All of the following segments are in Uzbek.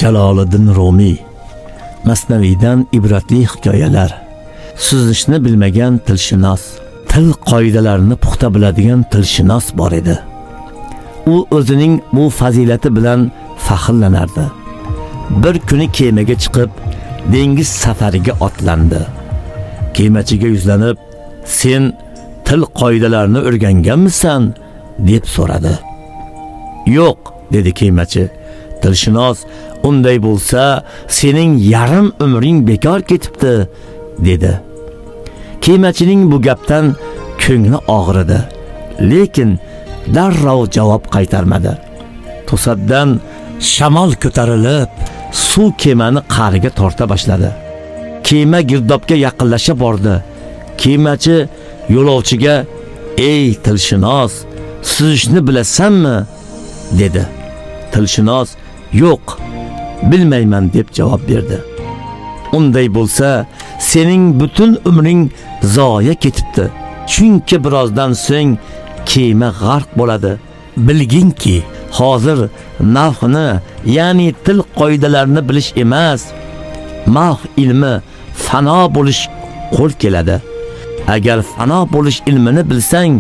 Jaloliddin Rumiy. Masnaviydan ibratli hikoyalar. Suzishni bilmagan tilshunos, til qoidalarini puxta biladigan tilshunos bor edi. U o'zining bu fazilati bilan faxrlanardi. Bir kuni kemaga chiqib, dengiz safariga otlandi. Kemachiga yuzlanib, "Sen til qoidalarini o'rganganmisan?" deb so'radi. "Yo'q", dedi kemachi. Tilshunos, "Unday bo'lsa, sening yarim umring bekor ketibdi", dedi. Kemachining bu gapdan ko'ngli og'ridi, lekin darrov javob qaytarmadi. To'satdan shamol ko'tarilib, suv kemani qa'riga torta boshladi. Kema girdobga yaqinlasha bordi. Kemachi yo'lovchiga: "Ey tilshunos, suzishni bilasanmi?" dedi. Tilshunos: "Yo'q, bilmayman", deb javob berdi. "Unday bo'lsa, sening butun umring zoya ketibdi. Chunki birozdan so'ng kema g'arq bo'ladi. Bilginki, hozir nahvni, ya'ni til qoidalarini bilish emas, mahv ilmi fano bo'lish qo'l keladi. Agar fano bo'lish ilmini bilsang,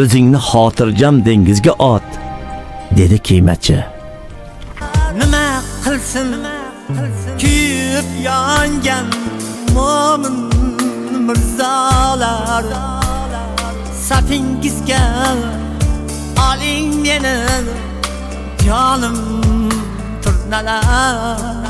o'zingni xotirjam dengizga ot", dedi kemachi. Nima qilsin kuyib yongan mo'min mirzolar, safingizga oling meni, jonim turnalar.